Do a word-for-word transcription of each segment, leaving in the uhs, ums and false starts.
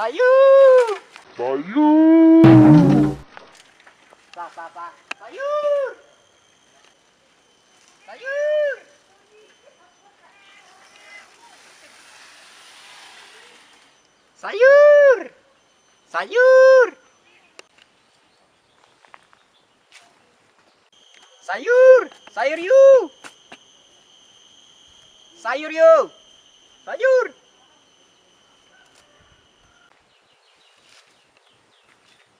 Sayur. Sayur. Sa, sa, sa. Sayur. Sayur. Sayur. Sayur. Sayur, sayur yu. Sayur yu. Sayur.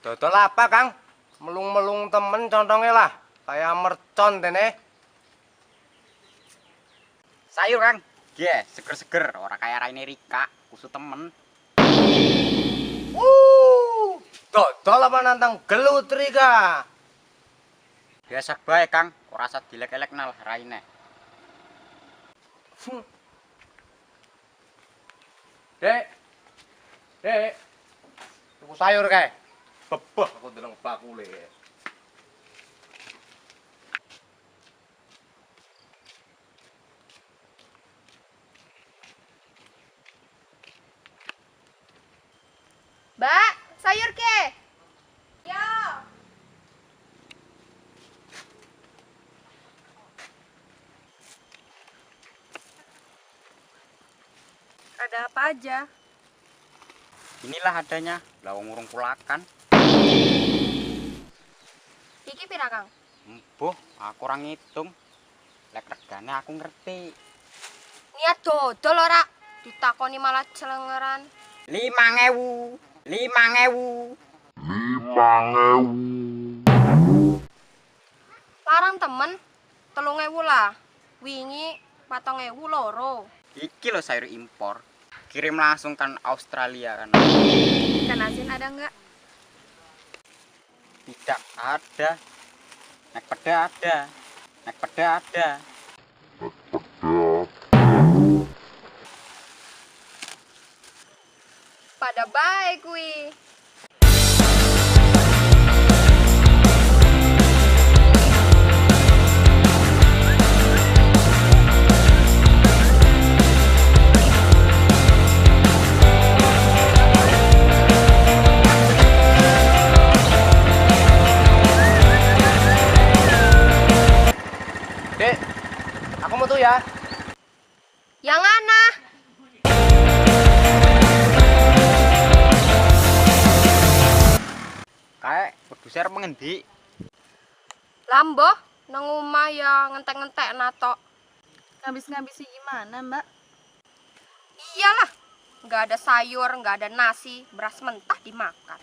Dodol apa, Kang? Melung-melung temen contonge lah. Kayak mercon dene. Sayur, Kang. Ge, seger-seger, ora kayak raine Rika, kusut temen. Uh, dodol apa nantang gelut, Rika? Biasa bae, Kang, ora usah dilek-elek nal raine. Dek. Dek. Tuku sayur kae. Bebeh aku deleng bakule. Mbak, sayur ke? Yo. Ada apa aja? Inilah adanya, lah wong urung pulakan. Iki pira, Kang? Mbuh, aku ora ngitung. Lek regane aku ngerti. Niat dodol ora ditakoni malah celengeran. Limang ewu, limang ewu. Limang ewu. Larang temen, telung ewu lah. Wingi patang ewu loro. Iki lo sayur impor. Kirim langsung kan Australia kan. Ikan asin ada nggak? Tidak ada. Nek peda ada. Nek peda ada. Pada bae kui. Dek, aku mau tuh ya. Yang ana? Kae, wedhuse arep ngendi? Lambo, nang omah ya ngentek-ngentek natok. Ngabis-ngabisi gimana, Mbak? Iyalah, nggak ada sayur, nggak ada nasi, beras mentah dimakan.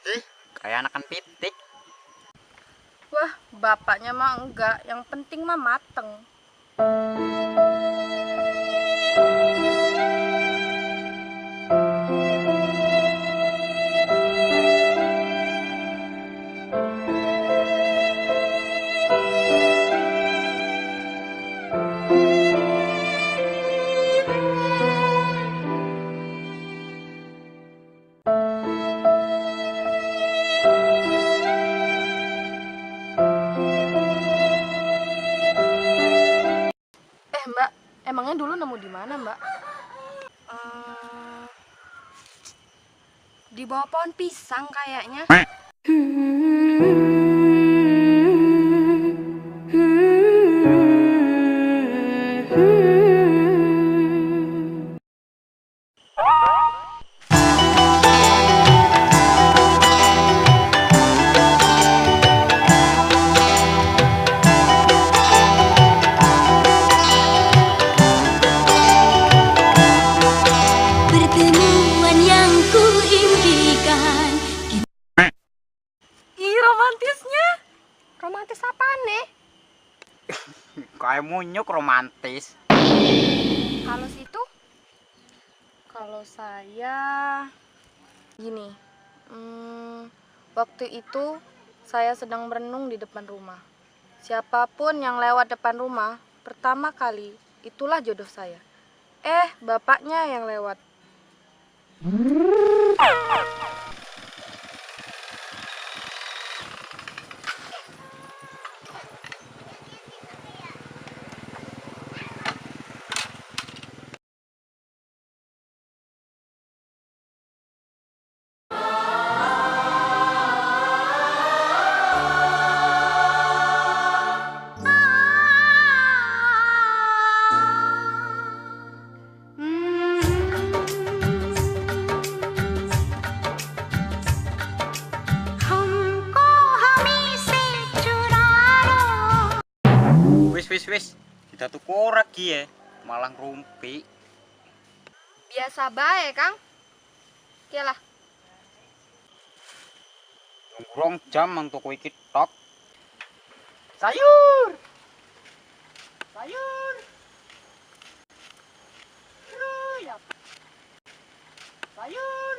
Ih, kayak anakan pitik. Wah, bapaknya mah enggak, yang penting mah mateng. Eh, Mbak, emangnya dulu nemu di mana, Mbak? Eh, di bawah pohon pisang kayaknya. Pertemuan yang kuimpikan. Ih, romantisnya. Romantis apa nih? Kayak munyuk romantis. Kalau situ? Kalau saya gini, hmm, waktu itu saya sedang merenung di depan rumah. Siapapun yang lewat depan rumah pertama kali, itulah jodoh saya. Eh, bapaknya yang lewat. Wis, wis, wis. Kita tuh korak ye, malang rumpi. Biasa bae, Kang. Oke lah. Rong jam nang toko iki tok. Sayur. Sayur. Sayur.